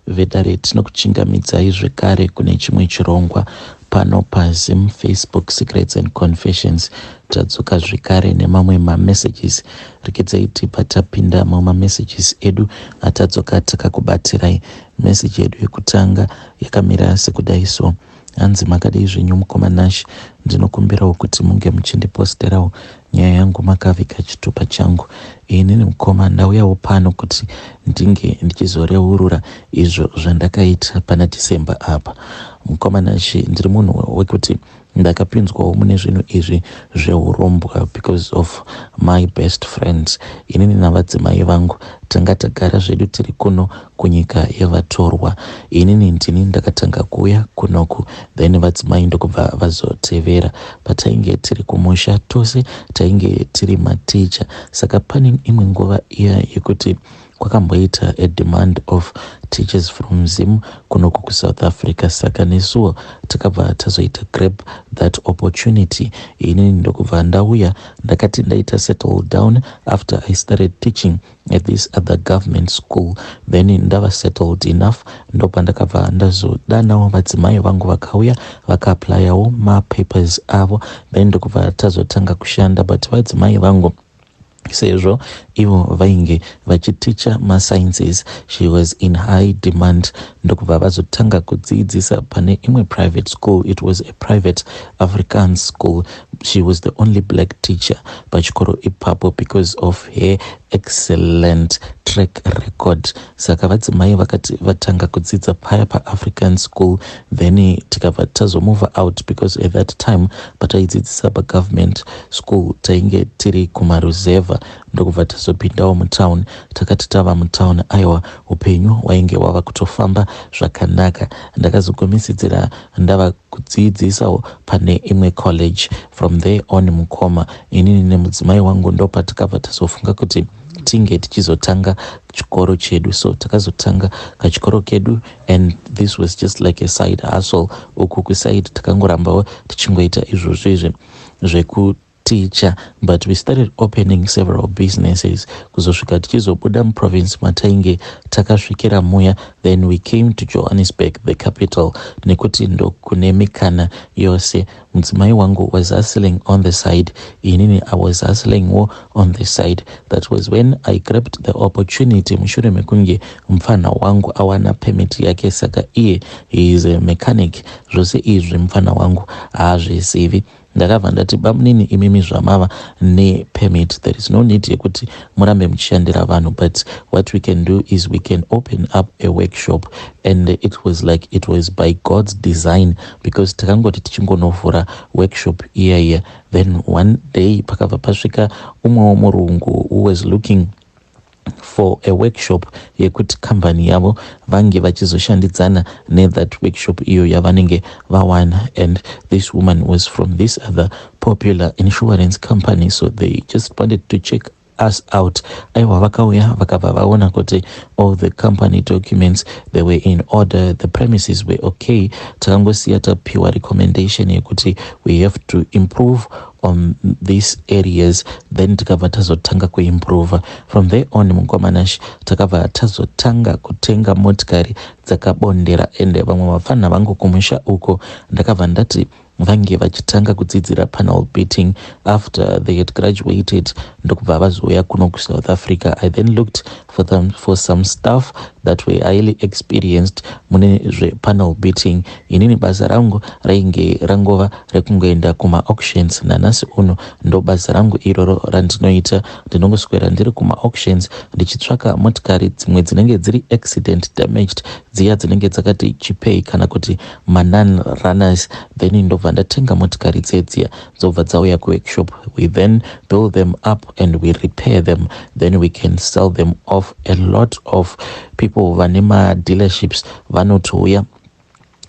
Vedare, tinokuchingamidzai zvekare kune chimwe chirongwa pano paZim Facebook Secrets and Confessions. Tadzoka zvekare nemamwe mamessages. Rekedzai tibva tapinda mumamessages edu atadzoka takakubatirai. Message yedu yekutanga yakamira sekudai so. Hanzi, "Makadii zvenyu mukoma Nash? Ndinokumbirawo kuti munge muchindiposterawo nyaya yangu makavika chitupa changu. Inini mukoma ndauyawo pano kuti ndinge ndichizoreurura izvo zvandakaita pana December apa. Mukoma Nash, ndiri munhu wekuti ndakapinzwawo mune zvinhu izvi zveurombwa because of my best friends. Inini navadzimai vangu tanga tagara zvedu tiri kuno kunyika yevatorwa. Inini ndini ndakatanga kuuya kunoku, then vadzimai ndokubva vazotevera. Patainge tiri kumusha tose tainge tiri maticha, saka pane imwe nguva iya yekuti kwakamboita a demand of teachers from Zim kunoku kuSouth Africa, saka nesuwo takabva tazoita grab that opportunity. Inini ndokubva ndauya. Ndakati ndaita settle down after I started teaching at this other government school, then ndava settled enough, ndopandakabva ndazodanawo vadzimai vangu, vakauya vakaapplywo mapapers avo, then ndokubva tazotanga kushanda. But vadzimai vangu, sezvo ivo vainge vachiticha masciences, she was in high demand, ndokubva vazotanga kudzidzisa pane imwe private school. It was a private African school. She was the only black teacher pachikoro ipapo because of her excellent track record. Saka vadzimai vakati vatanga kudzidza paya paAfrican school, then tikabva tazomove out, because at that time pataidzidzisa pagovernment school tainge tiri kumaruzevha, ndokubva tazopindawo mutown. Takati tava mutown, aiwa, upenyu hwainge hwava kutofamba zvakanaka. Ndakazogumisidzira ndava kudzidzisawo pane imwe college. From there on, mukoma, inini nemudzimai wangu ndopatakabva tazofunga kuti tinge tichizotanga chikoro chedu. So takazotanga kachikoro kedu, and this was just like a side hustle. Uku kuside takangorambawo tichingoita izvozvo izvi zvekuticha, but we started opening several businesses kuzosvika tichizobuda muprovince matainge takasvikira muya. Then we came to Johannesburg, the capital, nekuti ndokune mikana yose. Mudzimai wangu was hustling on the side, inini I was hustling wo on the side. That was when I grabbed the opportunity mushure mekunge mufana wangu awana permit yake. Saka iye, he is a mechanic. Zvose izvi mufana wangu haazvizivi. Ndakabva ndati, 'Bamunini, imimi zvamava nepermit, there is no need yekuti murambe muchishandira vanhu, but what we can do is we can open up a workshop.' And it was like it was by God's design, because takangoti tichingonovhura workshop iya iya, then one day pakabva pasvika umwewo murungu who was looking for a workshop yekuti kambani yavo vange vachizoshandidzana nethat workshop iyo yavanenge vawana. And this woman was from this other popular insurance company, so they just wanted to check us out. Aiwa, vakauya vakabva vaona kuti all the company documents, they were in order, the premises were okay. Takangosiya tapiwa recommendation yekuti we have to improve on these areas, then tikabva tazotanga kuimprova. From there on, mukoma Nash, takabva tazotanga kutenga motikari dzakabondera, ende vamwe vafana vangu kumusha uko ndakabva ndati vange vachitanga kudzidzira panel beating after they had graduated, ndokubva vazouya kuno kuSouth Africa. I then looked for them, for some staff that were highly experienced mune zvepanel beating. Inini basa rangu rainge rangova rekungoenda kumaauctions. Nanhasi uno ndo basa rangu iroro randinoita. Ndinongoswera ndiri kumaauctions ndichitsvaka motikari dzimwe dzinenge dziri accident damaged, dziya dzinenge dzakati chipei kana kuti manon runners, then ndobva ndatenga motikari dzedziya, dzobva dzauya kuworkshop. We then build them up and we repair them, then we can sell them off. A lot of people vane madealerships vanotouya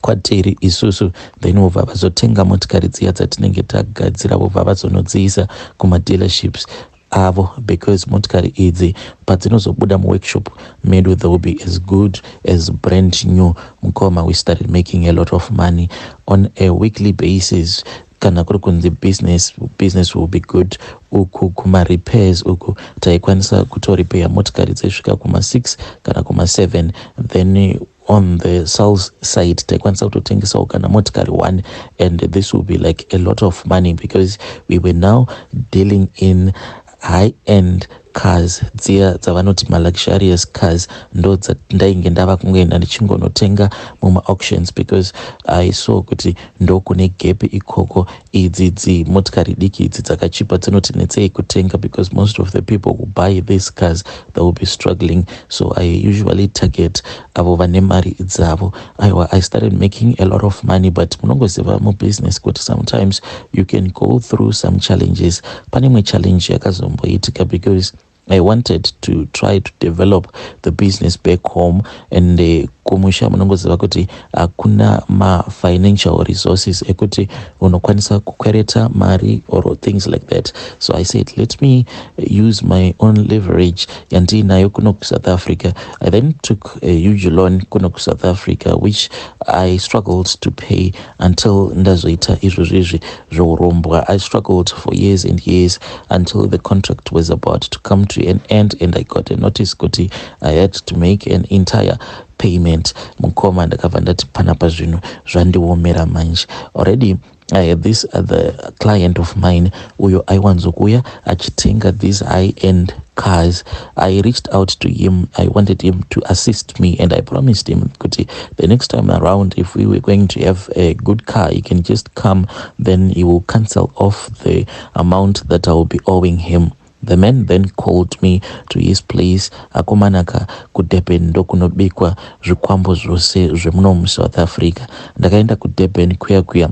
kwatiri isusu, then vobva vazotenga motikari dziya dzatinenge tagadzira, vobva vazonodziisa kumadealerships avo, because motikari idzi padzinozobuda muworkshop medu, they will be as good as brand new. Mukoma, we started making a lot of money on a weekly basis. Kana kuri kunzi business, business will be good. Uku kumarepairs uku taikwanisa kutorepair motikari dzaisvika kuma6 kana kuma7, then On the sales side, taikwanisa kutotengesawo kana motikari one, and this will be like a lot of money because we were now dealing in high end cars, dziya dzavanoti maluxurious cars. Ndo ndainge ndava kungoenda ndichingonotenga mumaauctions because I saw kuti ndokune gap ikoko. Idzi dzimotikari diki idzi dzakachipa dzinoti netsei kutenga because most of the people who buy these cars, they will be struggling. So I usually target avo vane mari dzavo. Aiwa, I started making a lot of money, but munongoziva mubusiness kuti sometimes you can go through some challenges. Pane imwe challenge yakazomboitika because I wanted to try to develop the business back home, and kumusha munongoziva kuti hakuna mafinancial resources ekuti unokwanisa kukwereta mari or things like that. So I said, let me use my own leverage yandiinayo kuno kuSouth Africa. I then took a huge loan kuno kuSouth Africa, which I struggled to pay until ndazoita izvozvo izvi zveurombwa. I struggled for years and years until the contract was about to come to an end and I got a notice kuti I had to make an entire payment. Mukoma, ndakabva ndati panapa zvinhu zvandiomera manje. Already I had this other client of mine uyo aiwanzokuuya achitenga these high end cars. I reached out to him. I wanted him to assist me, and I promised him kuti the next time around, if we were going to have a good car, he can just come, then he will cancel off the amount that I will be owing him. The man then called me to his place. Akomanaka, kuDurban ndokunobikwa zvikwambo zvose zvemuno muSouth Africa. Ndakaenda kuDurban kuya kuya,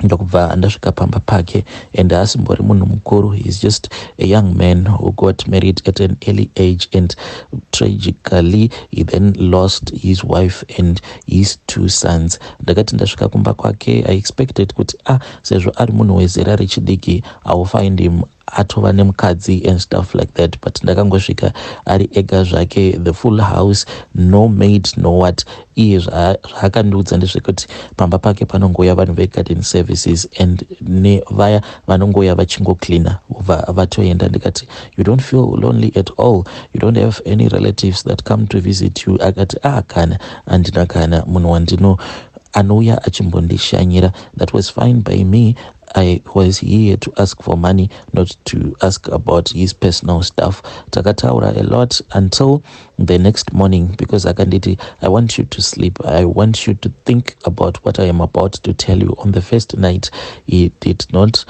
ndokubva ndasvika pamba pake, and haasimbori munhu mukuru. He is just a young man who got married at an early age, and tragically he then lost his wife and his two sons. Ndakati ndasvika kumba kwake, I expected kuti, ah, sezvo ari munhu wezera rechidiki, I will find him atova nemukadzi and stuff like that, but ndakangosvika ari ega zvake, the full house, no maid, no what. Iye zvaakandiudza ndezvekuti pamba pake panongouya vanhu vegarden services and nevaya vanongouya vachingocleana, vobva vatoenda. Ndikati, "You don't feel lonely at all? You don't have any relatives that come to visit you?" Akati, "Ah, kana handina kana munhu wandino anouya achimbondishanyira." That was fine by me. I was here to ask for money, not to ask about his personal stuff. Takataura a lot until the next morning because akanditi, "I want you to sleep. I want you to think about what I am about to tell you." On the first night, he did not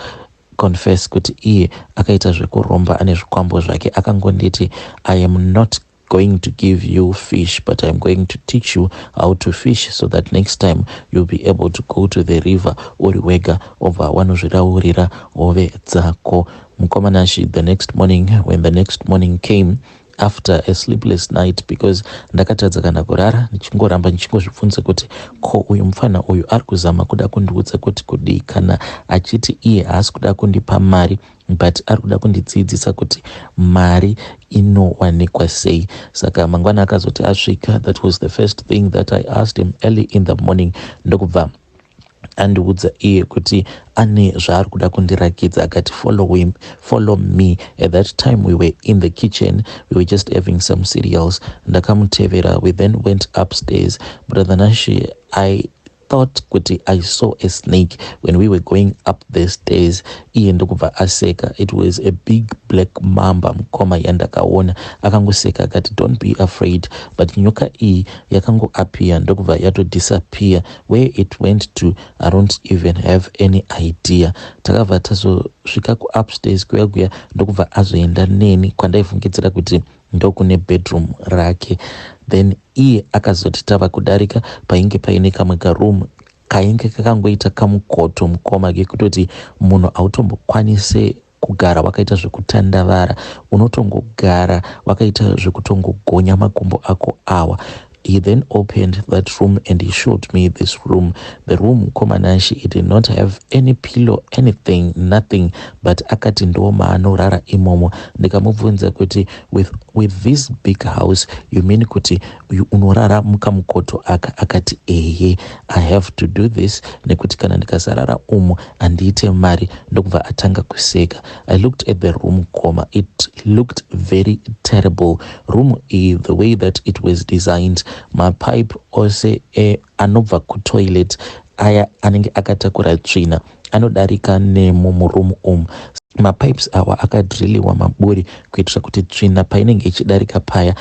confess kuti iye akaita zvekuromba, ane zvikwambo zvake. Akangonditi, "I am not going to give you fish, but I'm going to teach you how to fish so that next time you'll be able to go to the river uri wega, obva wanozviraurira hove dzako." Mukoma Nashi, the next morning, when the next morning came after a sleepless night, because ndakatadza kana kurara, ndichingoramba ndichingozvibvunza kuti ko uyu mufana uyu ari kuzama kuda kundiudza kuti kudii kana achiti iye haasi kuda kundipa mari but ari kuda kundidzidzisa kuti mari inowanikwa sei. Saka mangwana akazoti asvika, that was the first thing that I asked him early in the morning, ndokubva andiudza iye kuti ane zvaari kuda kundirakidza. Akati, "Follow him, follow me." At that time we were in the kitchen, we were just having some cereals. Ndakamutevera. We then went upstairs. Brother Nashi, I thought kuti I saw a snake when we were going up the stairs. Iye ndokubva aseka. It was a big black mamba, mukoma, yandakaona. Akangoseka akati, "Don't be afraid." But nyoka iyi yakangoappear, ndokubva yatodisappear. Where it went to, I don't even have any idea. Takabva tazosvika kuupstairs kuya kuya, ndokubva azoenda neni kwandaifungidzira kuti ndokune bedroom rake. Then iye akazoti tava kudarika painge paine kamwe karoom kainge kakangoita kamukoto, mukoma, kekutoti munhu hautombokwanise kugara wakaita zvekutandavara, unotongogara wakaita zvekutongogonya makumbo ako awa. He then opened that room and he showed me this room. The room, mukoma Nashi, it did not have any pillow, anything, nothing, but akati ndo maanorara imomo. Ndikamubvunza kuti, with this big house, you mean kuti unorara mukamukoto aka?" Akati, "Ehe, I have to do this nekuti kana ndikasarara umu handiite mari." Ndokubva atanga kuseka. I looked at the room, mukoma. It looked very terrible. Room iyi, the way that it was designed, Mapipe ose e, anobva kutoilet aya anenge akatakura tsvina anodarika nemo muroom umu. Mapipes awa akadriliwa maburi kuitira kuti tsvina painenge ichidarika paya,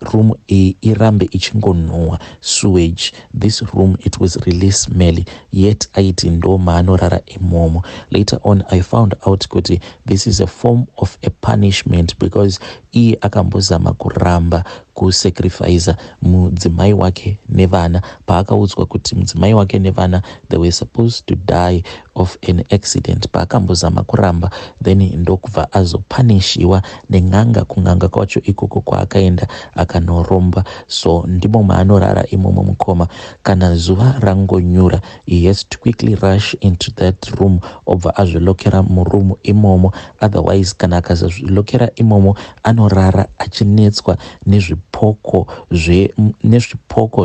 room iyi irambe ichingonhuhwa sewage. This room, it was really smelly, yet aiti ndo maanorara imomo. Later on I found out kuti this is a form of a punishment because iye akambozama kuramba kusacrifica mudzimai wake nevana paakaudzwa kuti mudzimai wake nevana, they were supposed to die of an accident. Paakambozama kuramba, then ndokubva azopunishiwa nen'anga, kun'anga kwacho ikoko kwaakaenda akanoromba. So ndimo maanorara imomo, mukoma. Kana zuva rangonyura, he has to quickly rush into that room, obva azvilokera muroom imomo. Otherwise, kana akasazvilokera imomo, anorara achinetswa nezvipoko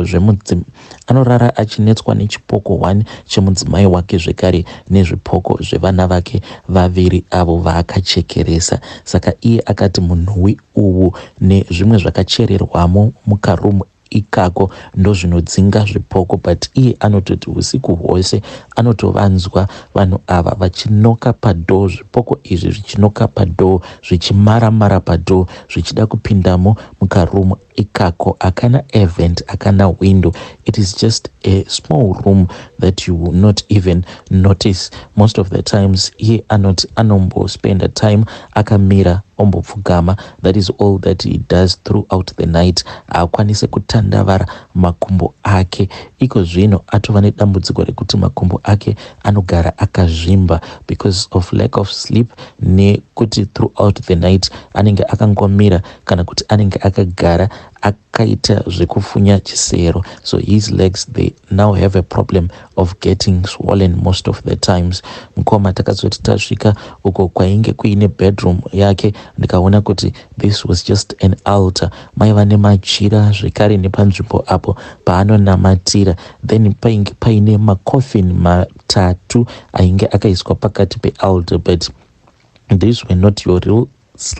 zvemudzim anorara achinetswa nechipoko 1 chemudzimai wake, zvekare nezvipoko zvevana vake vaviri avo vaakachekeresa. Saka iye akati munhuwi uwu nezvimwe zvakachererwamo mukaroom ikako ndozvinodzinga zvipoko, but iye anototi usiku hwose anotovanzwa vanhu ava vachiknocka padoor, zvipoko izvi zvichiknocka padoor, zvichimaramara padoor, zvichida kupindamo mukaroom ikako. Akana vent, akana window. It is just a small room that you will not even notice. Most of the times, iye anoti anombospenda time akamira, ombopfugama. That is all that he does throughout the night. Haakwanisi kutandavara makumbo ake. Iko zvino atova nedambudziko rekuti makumbo ake anogara akazvimba because of lack of sleep, nekuti throughout the night anenge akangomira kana kuti anenge akagara akaita zvekufunya chisero. So his legs, they now have a problem of getting swollen most of the times. Mukoma, takazoti tasvika uko kwainge kuine bedroom yake, ndikaona kuti this was just an altar. Maiva nemachira zvekare nepanzvimbo apo paanonamatira. Then painge paine macoffin matatu ainge akaiswa pakati pealtar, but these were not your real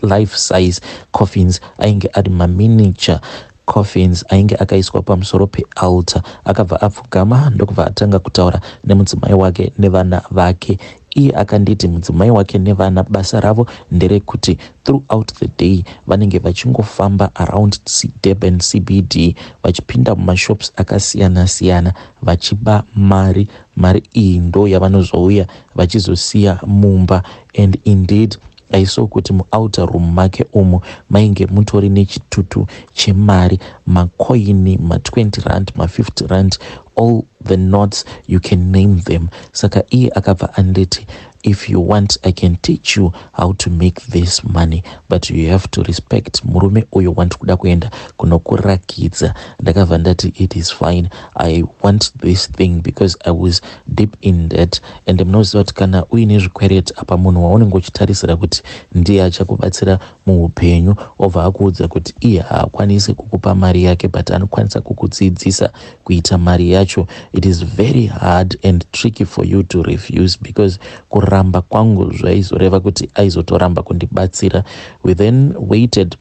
life size coffins. Ainge ari maminiature coffins ainge akaiswa pamusoro pealtar. Akabva apfugama, ndokubva atanga kutaura nemudzimai wake nevana vake. Iye akanditi mudzimai wake nevana basa ravo nderekuti throughout the day vanenge vachingofamba around Durban CBD, vachipinda mumashops akasiyana-siyana, vachiba mari. Mari iyi ndo yavanozouya vachizosiya mumba. And indeed, I saw kuti mualtar room make umu mainge mutori nechitutu chemari, makoini, ma20 rand, ma50 rand, all the notes you can name them. Saka iye akabva anditi, "If you want, I can teach you how to make this money, but you have to respect murume uyo wandiri kuda kuenda kunokurakidza." Ndakabva ndati, "It is fine, I want this thing," because I was deep in debt, and munoziva kuti kana uine zvikwereti, apa munhu waunenge uchitarisira kuti ndiye achakubatsira muupenyu obva akuudza kuti iye haakwanisi kukupa mari yake, but anokwanisa kukudzidzisa kuita mari yacho, it is very hard and tricky for you to refuse, because kuramba kwangu zvaizoreva kuti aizotoramba kundibatsira. We then waited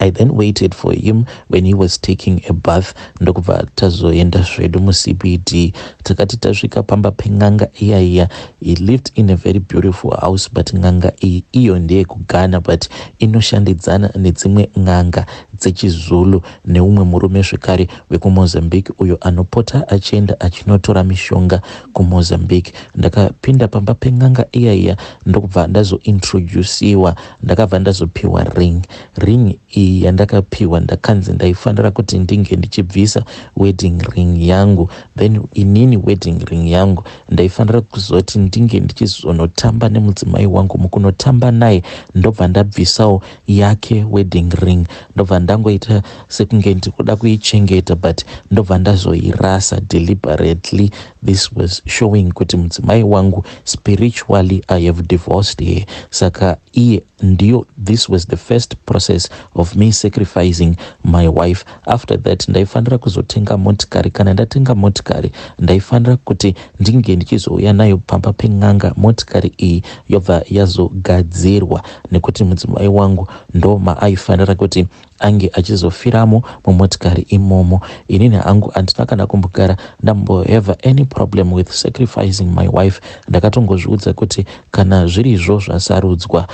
I then waited for him when he was taking a bath, ndokubva tazoenda zvedu muCBD. Takati tasvika pamba pen'anga iya iya, he lived in a very beautiful house, but n'anga iyi iyo ndeyekuGhana, but inoshandidzana nedzimwe n'anga dzechiZulu neumwe murume zvekare wekuMozambique uyo anopota achienda achinotora mishonga kuMozambique. Ndakapinda pamba pen'anga iya iya, ndokubva ndazointroduciwa. Ndakabva ndazopiwa ring. Ring iyi yandakapiwa, ndakanzi ndaifanira kuti ndinge ndichibvisa wedding ring yangu. Then inini wedding ring yangu ndaifanira kuzoti ndinge ndichizonotamba nemudzimai wangu. Mukunotamba naye, ndobva ndabvisawo yake wedding ring, ndobva ndangoita sekunge ndikuda kuichengeta, but ndobva ndazoirasa deliberately. This was showing kuti mudzimai wangu, spiritually I have divorced her. Saka iye Iye ndiyo, this was the first process of me sacrificing my wife. After that ndaifanira kuzotenga motikari. Kana ndatenga motikari, ndaifanira kuti ndinge ndichizouya nayo pamba pen'anga, motikari iyi yobva yazogadzirwa, nekuti mudzimai wangu ndo maaifanira kuti ange achizofiramo mumotikari imomo. Inini hangu handina kana kumbogara ndambohave any problem with sacrificing my wife. Ndakatongozviudza kuti kana zvirizvo zvasarudzwa,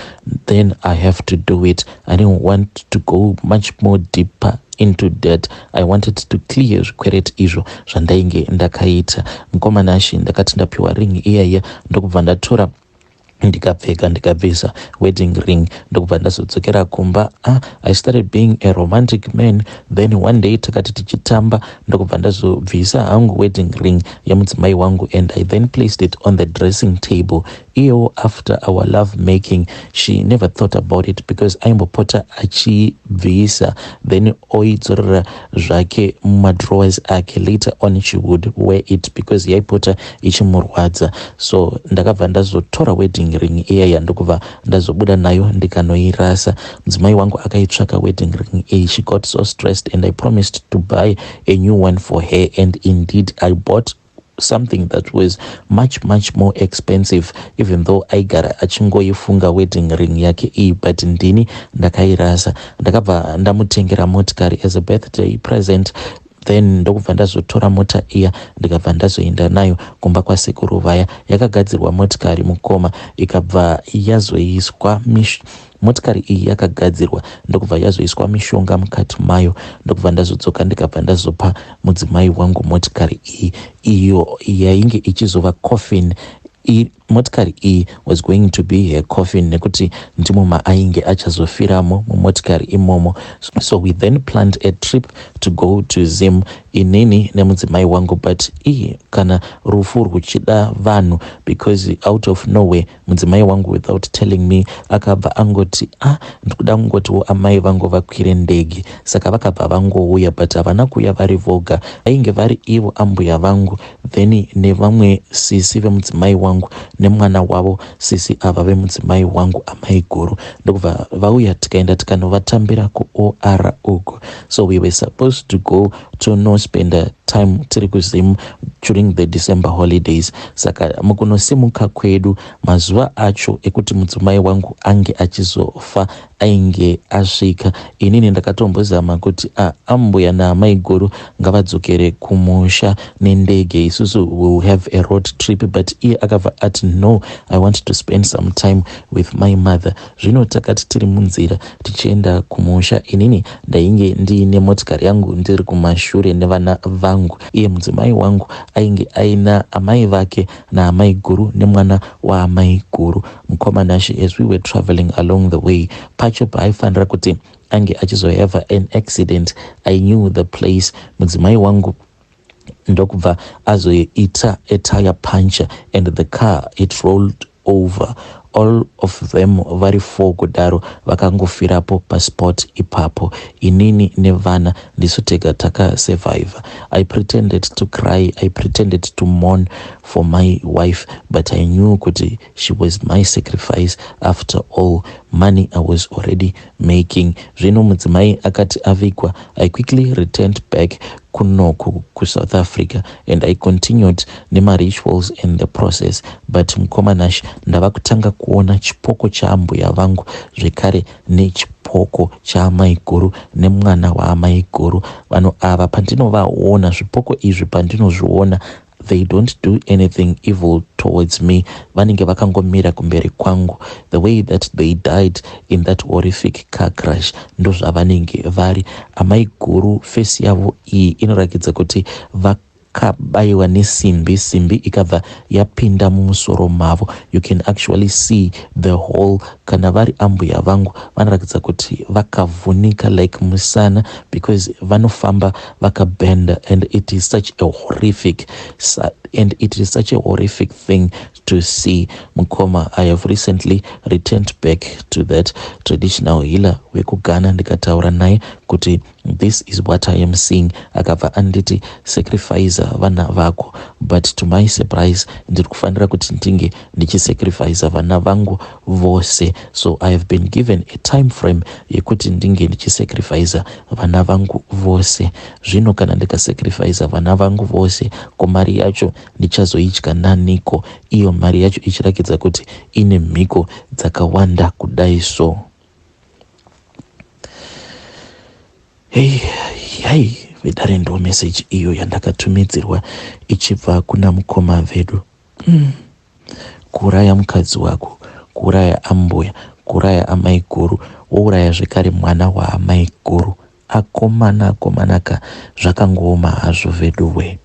then I have to do it. I didn't want to go much more deeper into debt. I wanted to clear zvikwereti izvo zvandainge ndakaita. Mukoma Nashe, ndakati ndapiwa ring iyaiya, ndokubva ndatora, ndikapfeka, ndikabvisa wedding ring, ndokubva ndazodzokera kumba. Ah, I started being a romantic man. Then one day takati tichitamba, ndokubva ndazobvisa hangu wedding ring yemudzimai wangu and I then placed it on the dressing table. Iyewo after our love making, she never thought about it because aimbopota achibvisa, then oidzorera zvake mumadrawers ake. Later on she would wear it because yaipota ichimurwadza. So ndakabva ndazotora wedding ring iyaya, ndokubva ndazobuda nayo, ndikanoirasa. Mudzimai wangu akaitsvaka wedding ring iyi. She got so stressed and I promised to buy a new one for her, and indeed I bought something that was much, much more expensive, even though aigara achingoifunga wedding ring yake iyi, but ndini ndakairasa. Ndakabva ndamutengera motikari as a birthday present. Then ndokubva ndazotora mota iya, ndikabva ndazoenda nayo kumba kwasekuru vaya. Yakagadzirwa motikari, mukoma, ikabva yazoiswa. Motikari iyi yakagadzirwa, ndokubva yazoiswa mishonga mukati mayo. Ndokubva ndazodzoka, ndikabva ndazopa mudzimai wangu motikari iyi, iyo yainge ichizova coffin. Motikari iyi was going to be her coffin, nekuti ndimo maainge achazofiramo, mumotikari imomo. So we then planned a trip to go to Zim, inini nemudzimai wangu. But iyi kana rufu rwuchida vanhu, because out of nowhere mudzimai wangu, without telling me, akabva angoti, "Ah, ndikuda kungotiwo amai vangu vakwire ndege." Saka vakabva vangouya, but havana kuuya vari voga. Vainge vari ivo ambuya vangu, then nevamwe sisi vemudzimai wangu nemwana wavo, sisi ava vemudzimai wangu, amai guru. Ndokubva vauya, tikaenda tikanovatambira kuOR uko. So we were supposed to go to nospenda time tiri kuZim during the December holidays. Saka mukunosimuka kwedu, mazuva acho ekuti mudzimai wangu ange achizofa ainge asvika. Inini ndakatombozama kuti ambuya naamai guru ngavadzokere kumusha nendege, isusu will have a road trip, but iye akabva ati, "No, I want to spend some time with my mother." Zvino takati tiri munzira tichienda kumusha, inini ndainge ndiine motikari yangu, ndiri kumashure nevana vangu. Iye mudzimai wangu ainge aina amai vake naamai guru nemwana waamai guru. Mukoma Nashe, as we were traveling along the way, pacho paaifanira kuti ange achizohave an accident, I knew the place. Mudzimai wangu ndokubva azoita a tire puncture and the car, it rolled over. All of them vari four kudaro vakangofirapo paspot ipapo. Inini nevana ndisu tega takasurvive. I pretended to cry, I pretended to mourn for my wife, but I knew kuti she was my sacrifice. After all, money I was already making. Zvino mudzimai akati avigwa, I quickly returned back kunoku kuSouth Africa and I continued nemarituals in the process. But mukoma Nashe, ndava kutanga kuona chipoko chaambuya vangu zvekare nechipoko chaamai guru nemwana waamai guru. Vanhu ava pandinovaona, zvipoko izvi pandinozviona, they don't do anything evil towards me. Vanenge vakangomira kumberi kwangu. The way that they died in that horrific car crash, ndozvavanenge vari. Amai guru, face yavo iyi inoratidza kuti vakabayiwa nesimbi, simbi ikabva yapinda mumusoro mavo. You can actually see the hole. Kana vari ambuya vangu, vanoratidza kuti vakavhunika like musana, because vanofamba vakabhenda, and it is such a horrific thing to see. Mukoma, I have recently returned back to that traditional healer wekuGhana, ndikataura naye kuti this is what I am seeing. Akabva anditi sacrifice vana vako, but to my surprise ndiri kufanira kuti ndinge ndichisacrifice vana vangu vose. So I have been given a time frame yekuti ndinge ndichisacrifice vana vangu vose. Zvino kana ndikasacrifice vana vangu vose, ko mari yacho ndichazoidya naniko, iyo mari yacho ichirakidza kuti ine mhiko dzakawanda kudai? So hei hei vedare, ndo meseji iyo yandakatumidzirwa ichibva kuna mukoma vedu. Kuuraya mukadzi wako, kuuraya ambuya, kuuraya amai guru, wouraya zvekare mwana waamai guru. Akomana, akomanaka, zvakangooma hazvo veduwe.